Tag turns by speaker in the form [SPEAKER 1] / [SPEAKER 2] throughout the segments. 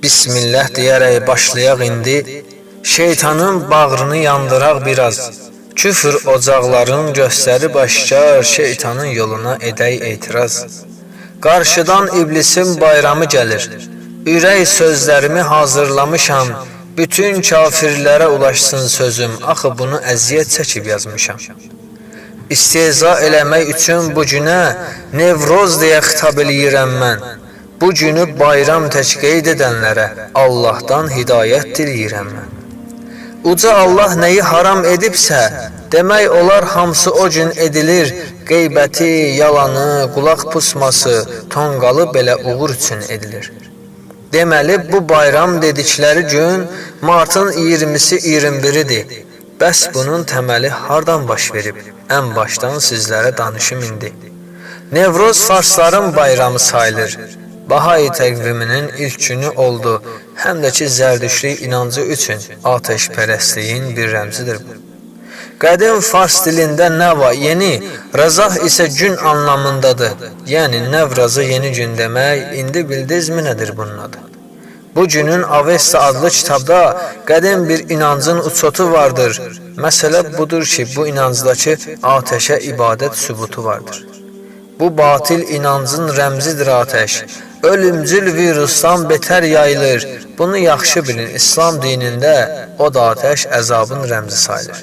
[SPEAKER 1] Bismillah deyərək başlayaq indi, şeytanın bağrını yandıraq biraz. Küfr ocaqların göstərib aşkar, şeytanın yoluna edək etiraz. Qarşıdan iblisin bayramı gəlir. Ürək sözlərimi hazırlamışam, bütün kafirlərə ulaşsın sözüm, axı bunu əziyyət çəkib yazmışam. İstehza eləmək üçün bu günə Nevroz deyə xitab eləyirəm mən. Bu günü bayram tək qeyd edənlərə Allahdan hidayət diləyirəm mən. Uca Allah nəyi haram edibsə, demək olar hamısı o gün edilir. Qeybəti, yalanı, qulaq pusması, tonqalı belə uğur üçün edilir. Deməli, bu bayram dedikləri gün martın 20-si 21-idir. Bəs bunun təməli hardan baş verib? Ən başdan sizlərə danışım indi. Nevroz farsların bayramı sayılır. Bahai təqviminin ilk günü oldu. Həm də ki, zərdüştlük inancı üçün atəşpərəstliyin bir rəmzidir bu. Qədim fars dilində nəva, yeni, rəzah isə gün anlamındadır. Yəni, Nevrazı yeni gün demək, indi bildizmi nədir bunun adı? Bu günün Avesta adlı kitabda qədim bir inancın uçotu vardır. Məsələ budur ki, bu inancdakı atəşə ibadət sübutu vardır. Bu batil inancın rəmzidir atəş. Ölümcül virusdan betər yayılır. Bunu yaxşı bilin, İslam dinində o da atəş əzabın rəmzi sayılır.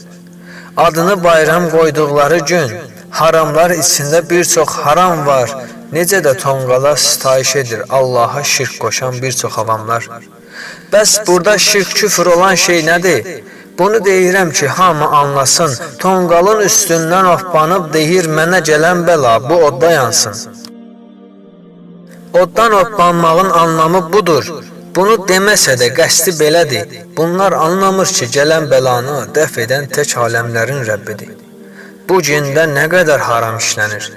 [SPEAKER 1] Adını bayram qoyduqları gün, haramlar içində bir çox haram var. Necə də tonqala sitayiş edir Allaha şirk qoşan bir çox avamlar. Bəs burada şirk küfür olan şey nədir? Bunu deyirəm ki, hamı anlasın. Tonqalın üstündən hoppanıb deyir, mənə gələn bəla, bu odda yansın. Oddan hoppanmağın anlamı budur. Bunu deməsə də qəsdi belədir. Bunlar anlamır ki, gələn bəlanı dəf edən tək aləmlərin Rəbbidir. Bu gündə nə qədər haram işlənir.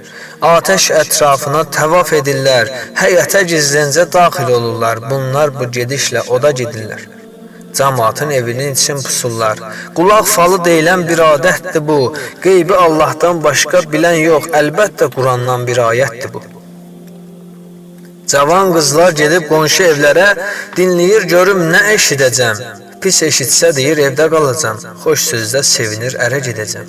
[SPEAKER 1] Atəş ətrafına təvaf edirlər, həyətə gizlincə daxil olurlar. Bunlar bu gedişlə oda gedirlər. Cəmaatın evinin için pusurlar. Qulaq falı deyilən bir adətdir bu. Qeybi Allahdan başqa bilən yox, əlbəttə Qurandan bir ayətdir bu. Cavan qızlar gedib qonşu evlərə dinləyir, görüm nə eşidəcəm. Pis eşitsə deyir, evdə qalacam. Xoş sözdə sevinir, ərə gedəcəm.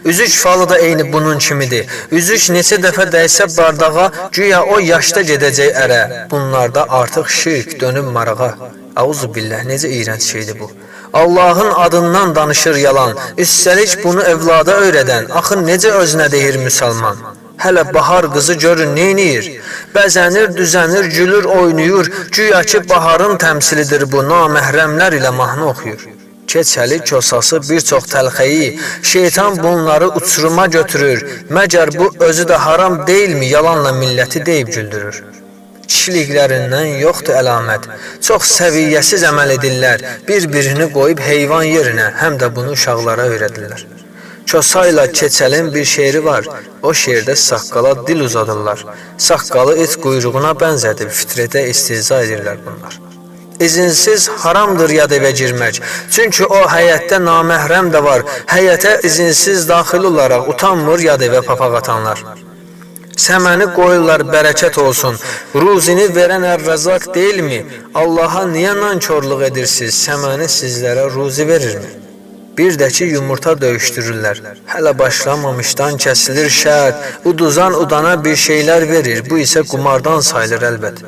[SPEAKER 1] Üzük falı da eyni bunun kimidir. Üzük neçə dəfə dəysə bardağa, güya o yaşda gedəcək ərə. Bunlarda artıq şirk dönüb marağa. Auzubillah, necə iyrənc şeydir bu. Allahın adından danışır yalan. Üstəlik bunu övlada öyrədən. Axı necə özünə deyir müsəlman? Hələ bahar qızı görün neyniyir? Bəzənir, düzənir, gülür, oynayır. Güya ki baharın təmsilidir bu, naməhrəmlər ilə mahnı oxuyur. Keçəli, kosası bir çox təlxəyi, şeytan bunları uçuruma götürür. Məgər bu özü də haram deyilmi, yalanla milləti deyib güldürür. Kişiliklərindən yoxdur əlamət. Çox səviyyəsiz əməl edirlər. Bir-birini qoyub heyvan yerinə, həm də bunu uşaqlara öyrədirlər. Kosayla keçəlin bir şeiri var. O şeirdə saqqala dil uzadırlar. Saqqalı it quyruğuna bənzədib, fitrətə istehza edirlər bunlar. İzinsiz haramdır yad evə girmək. Çünki o həyətdə naməhrəm də var. Həyətə izinsiz daxil olaraq utanmır yad evə papaq atanlar. Səməni qoyurlar bərəkət olsun. Ruzini verən Ər-Rəzzaq deyilmi? Allaha niyə nankorluq edirsiniz? Səməni sizlərə ruzi verirmi? Bir də ki, yumurta döyüşdürürlər. Hələ başlamamışdan kəsilir şərt. Uduzan udana bir şeylər verir. Bu isə qumardan sayılır əlbət.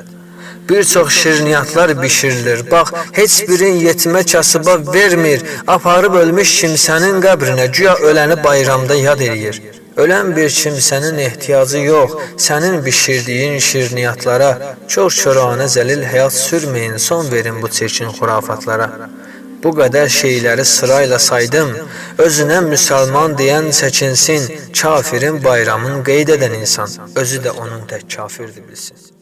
[SPEAKER 1] Bir çox şirniyyatlar bişirilir. Bax, heç birin yetimə kasıba vermir. Aparıb ölmüş kimsənin qəbrinə, güya öləni bayramda yad eləyir. Ölən bir kimsənin ehtiyacı yox, sənin bişirdiyin şirniyyatlara. Çox köranə zəlil həyat sürməyin, son verin bu çirkin xurafatlara. Bu qədər şeyləri sırayla saydım. Özünə müsəlman deyən çəkinsin, kafirin bayramın qeyd edən insan, özü də onun tək kafirdir bilsin.